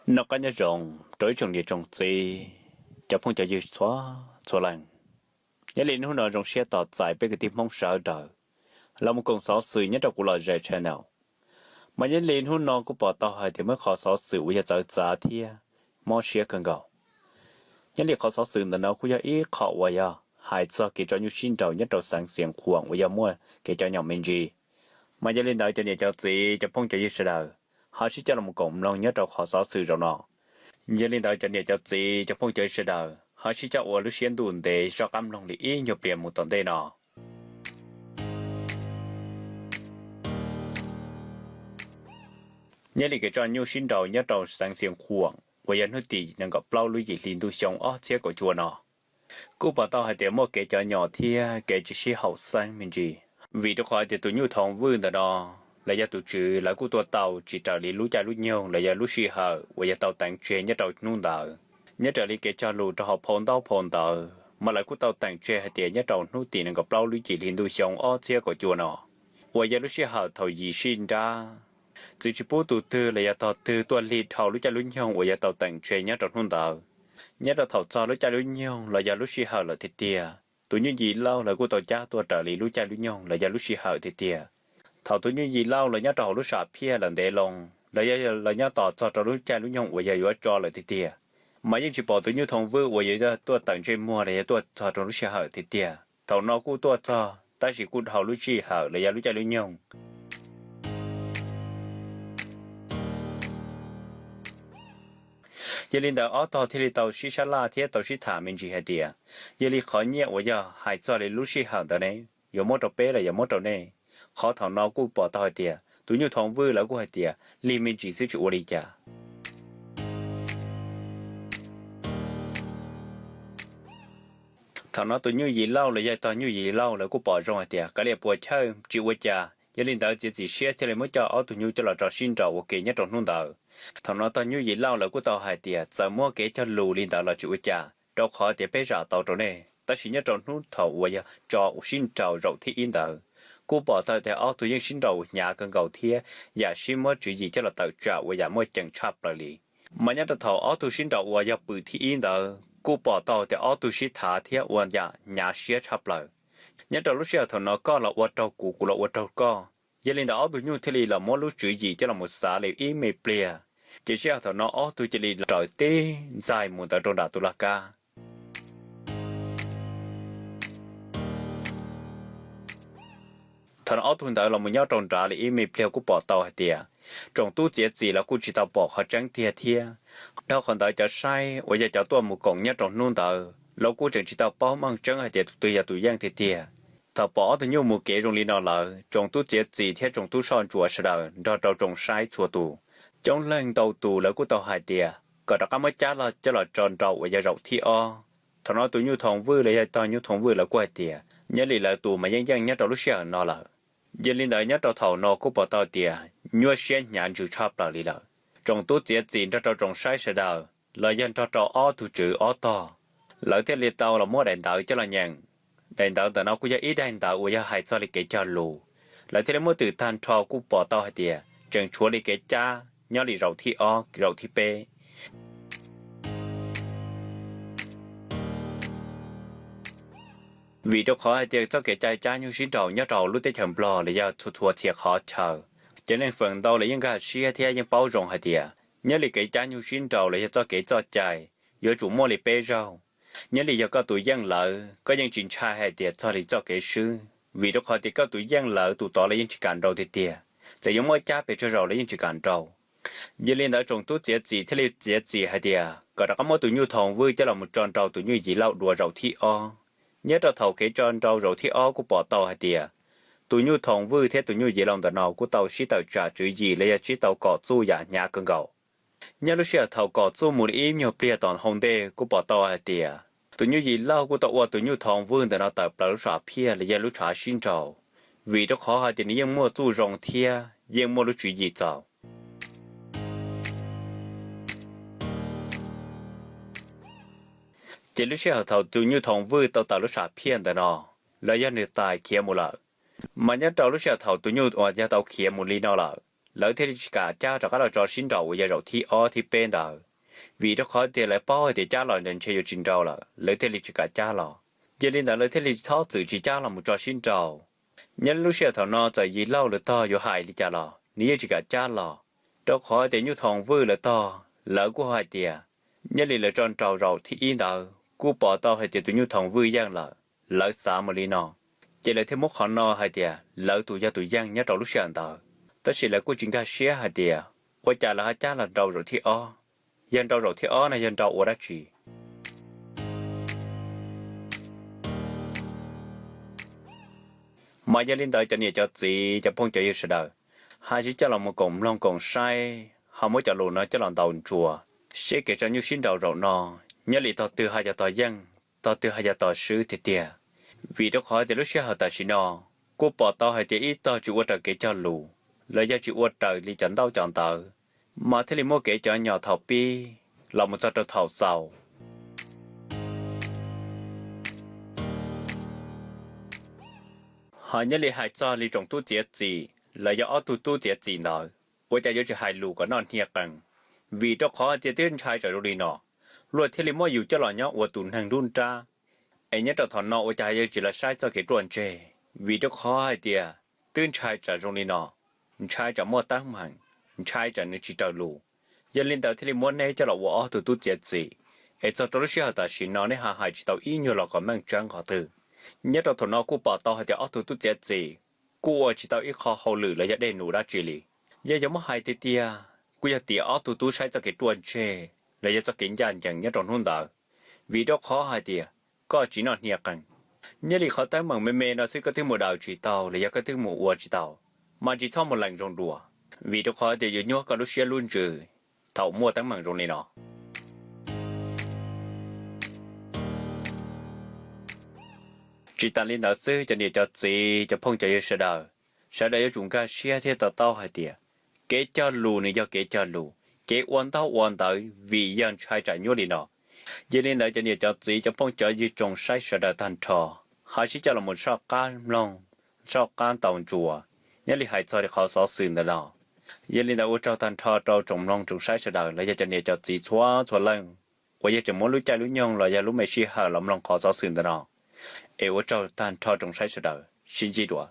Noj qab nyob zoo rau ib tsoom niam tsoom txiv, cov phooj cov ywg txhua txhua leej. Nyob li hnub no zoo siab tos txais peb kwv tij Hmoob sawv daws los mus koom xov xwm nyob rau kuv lom zem channel. Mas nyob li hnub no kuj pom tau hais tias muaj qhov xov xwm uas yog txawv txav thiab mob siab kawg nkaus. Nyob li qhov xov xwm ntawm no kuj yog ib qho uas yog hais txog kev tso nyuj sib nraus nyob rau xeev Xiav Khuam uas yog muaj kev cov nyom me ntsis. Mas yog li ntawd cov niam cov txiv cov phooj cov ywg sawv daws ho sib coj los koom mloog nyob rau qhov xov xwm zaum no. Yog li ntawd cov niam cov txiv cov phooj cov ywg sawv daws ho sib coj ua lub siab ntuj ntev soj qab mloog li ib nyuag pliag mus tom ntej no. Nyob li kev tso nyuj sib nraus nyob rau xeev Xiav Khuam uas yog hnub tim nees nkaum plaub lub yim hli ntuj xyoo ob txhiab kaum cuaj no, kuj pom tau hais tias muaj kev cov nyom thiab kev tsis sib haum xeeb me ntsis. Vim rau qhov hais tias tus nyuj Thoo Vwj ntawm no los yog tus tswv lawv kuj tua tau tsis raws li lub caij lub nyoog los yog lub sij hawm uas yog tau teev tseg nyob rau hnub ntawd. Nyob raws li kev cog lus rau hauv phau ntaub phau ntawv mas lawv kuj tau teem tseg hais tias nyob rau hnub tim nees nkaum plaub lub yim hli ntuj xyoo ob txhiab kaum cuaj no uas yog lub sij hawm thaum yim sij nrab, txwv tsis pub tus twg los yog tog twg tuaj lig dhau lub caij lub nyoog uas yog tau teem tseg nyob rau hnub ntawd. Nyob rau thaum txog lub caij lub nyoog los yog lub sij hawm lawm tiag tiag, tus nyuj Yim Lauj lawv kuj tau cab tuaj raws li lub caij lub nyoog los yog lub sij hawm tiag tiag. Thaum tus nyuj Yim Lauj lawv nyob rau hauv lub sam phiaj lawm ntev loo, los yog lawv nyob tos txog rau lub caij lub nyoog uas yog yuav tso lawm tiag tiag, mas yeej tsis pom tus nyuj Thoo Vwj uas yog tuaj tawm ntsej muag los yog tuaj txog rau lub sij hawm tiag tiag. Thaum no kuj tuaj txog tab sis kuj dhau lub sij hawm los yog lub caij lub nyoog. Yog li ntawd ob tog thiaj li tau sib sab laj thiab tau sib tham me ntsis hais tias, yog li qhov nyiaj uas yog hais txog li lub sij hawm ntawd ne, yuav muab rau peb los yuav muab rau nej? Qhov thaum no kuj pom tau hais tias tus nyuj Thoo Vwj lawv kuj hais tias lig me ntsis xwb tsis ua li cas. Thaum no tus nyuj Yim Lauj los yog tog nyuj Yim Lauj lawv kuj pom zoo hais tias kav liam puas chawj tsis ua cas, yog li ntawd txiav txim siab thiaj li muab coj ob tug nyuj coj los tso sib nraus ua ke nyob rau hnub ntawd. Thaum no tog nyuj Yim Lauj lawv kuj tau hais tias txawm muaj kev cog lus li ntawd los tsis ua cas, rau qhov tias peb zam tau rau nej. Tab sis nyob rau hnub thaum uas yog tso sib nraus zaum thib ib ntawd, kuj pom tau tias ob tug yeej sib nraus hnyav kawg nkaus thiab yam sib muab tswv yim coj los tawm tsam uas yam muaj ceem tshaj plaws li. Mas nyob rau thaum ob tug sib nraus uas yog pwm thib ib ntawd kuj pom tau tias ob tug sib thav thiab ua yam hnyav siab tshaj plaws. Nyob rau lub sij hawm thaum no koj los ua raug kuv, kuv los ua raug koj, yog li ntawd ob tug nyuj thiaj li los muab lub tswv yim coj los mus xav li ib me pliag. Ces sij hawm thaum no ob tug cia li raws tib ntxais mus ntawd rau nram tus laj kab. Thaum no ob tug ntawd los mus nyob rau nrad li ib me pliag kuj pom tau hais tias tsoom tub txiav txim los kuj tsis tau pom qhov tseeb tiag thiab. Dhau qhov ntawd cov saib uas yog cov tuaj mus koom nyob rau hnub ntawd los kuj tseem tsis tau paub meej tseeb hais tias tus twg yog tus yeej tiag tiag. Thaum pom ob tug nyuj mus kev zoo li no lawm, tsoom tub txiav txim thiab tsoom tub soj ntsuam sawv daws nrog rau tsoom saib txhua tus, coob leej ntau tus lawv kuj tau hais tias kom rov qab muab cab los coj los tso nraus uas yog zaum thib ob. Thaum no tus nyuj Thoo Vwj los yog tog nyuj Thoo Vwj lawv kuj hais tias nyob li lawv tus mas yeej yeej nyob rau lub sij hawm no lawm. Yog li ntawd nyob rau thaum no kuj pom tau tias nyuaj siab hnyav ntsws tshaj plaws li lawm. Tsoom tub txiav txim nrog rau tsoom saib sawv daws los yog nrog rau ob tug tswv ob tog, lawv thiaj li tau los muab daim ntawv coj los nyeem. Daim ntawv ntawm no kuj yog ib daim ntawv uas yog hais txog li kev cog lus. Lawv thiaj li muab twm tag nrho kuj pom tau hais tias tseem tshuav li kev cab nyob li zaum thib ob zaum thib peb. Vim rau qhov hais tias txoj kev cai cab nyuj sib nraus nyob rau lub teb chaws Nplog los yog txhua txhua txhia qhov chaw, cov neeg feem ntau los yeej nkag siab thiab yeej paub zoo hais tias nyob li kev cab nyuj sib nraus los yog txoj kev txoj cai yuav tsum muaj li peb zaug. Nyob li yog koj tus yeej lawm koj yeej tsis ntshai hais tias txog li txoj kev swb, vim rau qhov tias koj tus yeej lawm tus tod los yeej tsis kam nraus tiag tiag, txawm yuav muab cab pes tsawg zaus los yeej tsis kam nraus. Yog li ntawd tsoom tub txiav txim thiaj li txiav txim hais tias kom rov qab muab tus nyuj Thoo Vwj coj los mus tso nraus tus nyuj Yim Lauj dua zaum thib ob. Nyob rau thaum kev tso nraus zaum thib ob kuj pom tau hais tias tus nyuj Thoo Vwj thiab tus nyuj Yim Lauj ntawm no kuj tau sib tawm tsam tswv yim los yog sib tau kom txuj yam hnyav kawg nkaus. Nyob lub sij hawm thaum kom txuj mus li ib nyuag pliag tom hauv ntej kuj pom tau hais tias tus nyuj Yim Lauj kuj tau ua tus nyuj Thoo Vwj ntawm no tawm plaws lub sam phiaj los yog lub tshav sib nraus, vim rau qhov hais tias nws yeej muaj txuj zoo thiab yeej muaj lub tswv yim txaus. Ces lub sij hawm thaum tus nyuj Thoo Vwj tau tawm lub sam phiaj ntawm no los yog nws tais khiav mus lawm, mas nyob rau lub sij hawm thaum tus nyuj uas yog tau khiav mus li no lawm, lawv thiaj li tsis kam cab rov qab los tso sib nraus uas yog zaum thib ob thib peb ntawd, vim rau qhov tias lawv paub hais tias cab los ntawd ntshe yuav tsis nrau lawm, lawv thiaj li tsis kam cab los. Yog li ntawd lawv thiaj li txhob txwm tsis cab los mus tso sib nraus. Nyob lub sij hawm thaum no txawm Yim Lauj lawv tog yuav hais li cas los nws yeej tsis kam cab los, rau qhov tias Nyuj Thoom Vwj lawv tog lawv kuj hais tias nyob li lawv tso nraus zaum thib ib ntawd kuj pom tau hais tias tus Nyuj Thoom Vwj yeej lawm, lawv xav mus li no, ces lawv thiaj muab qhov no hais tias lawv tus yog tus yeej nyob rau lub sij hawm ntawd. Tab sis lawv kuj tsis nkag siab hais tias ua cas lawv ho cab los nrau zaum thib ob, yog nrau zaum thib ob no yog nrau ua dab tsi. Mas yog li ntawd cov niam cov txiv cov phooj cov ywg sawv daws, hais sib coj los mus koom mloog koom saib ho muab cov lus no coj los ntaus ntsuas, seb kev tso nyuj sib nraus zaum no nyob li tog twg ho yog tog yeej, tog twg ho yog tog swb tiag tiag. Vim rau qhov tias lub sij hawm tam sim no kuj pom tau hais tias ib tog tsis ua raws kev cog lus los yog tsis ua raws li cov ntaub cov ntawv, mas thiaj li muaj kev cov nyom thaum pib los mus txog rau thaum xaus. Ho nyob li hais txog li tsoom tub txiav txim los yog ob tug tub txiav txim ntawd, ua cas yuav tsis hais lus kom noj hnia qees? Vim rau qhov tias twb ntshai tsam zoo li no, luag thiaj li muab yus coj los nyob ua tus neeg nruab nrab. Es nyob rau thaum no ua cas yuav tsis los saib txoj kev ruaj ntseg? Vim rau qhov hais tias twb ntshai tsam zoo li no, ntshai tsam muaj teeb meem, ntshai tsam nws tsis raws lus. Yog li ntawd thiaj li muab neb coj los ua ob tug tub txiav txim, es txog rau lub sij hawm tam sim no neb ho hais tsis tau ib nyuag los kom meej tseeb qhov twg. Nyob rau thaum no kuj pom tau hais tias ob tug tub txiav txim kuj ua tsis tau ib qho hauj lwm los yog dej num dab tsi li. Yog yuav muab hais tiag tiag kuj yog tias ob tug tub saib txoj kev ruaj ntseg los yog txoj kev ncaj ncees nyob rau hnub ntawd. Vim rau qhov hais tias koj tsis noj hnia qees, nyob li qhov teeb meem me me no xwb koj twb mus daws tsis tau los yog koj twb mus ua tsis tau, mas tsis txhob mus lees zoo dua. Vim rau qhov tias yuav nyuaj koj lub siab lub ntsws thaum muaj teeb meem zoo li no. Tsis tas li ntawd xwb cov niam cov txiv cov phooj cov ywg sawv daws, sawv daws yuav tsum nkag siab thiab to taub hais tias kev cog lus nws yog kev cog lus, kev ua ntaub ua ntawv vim yog ntshai tsam nyuaj li no. Yog li ntawd cov niam cov txiv cov phooj cov ywg tsoom saib sawv daws tag nrho, ho sib coj los mus soj qab mloog, soj qab ntaus ntsuas, nyob li hais txog li qhov xov xwm ntawm no. Yog li ntawd ua tsaug tag nrho rau tsoom mloog tsoom saib sawv daws los yog cov niam cov txiv txhua txhua leej uas yog tseem muab lub caij lub nyoog los yog lub me sij hawm los mloog qhov xov xwm ntawm no. Es ua tsaug tag nrho tsoom saib sawv daws, sib ntsib dua.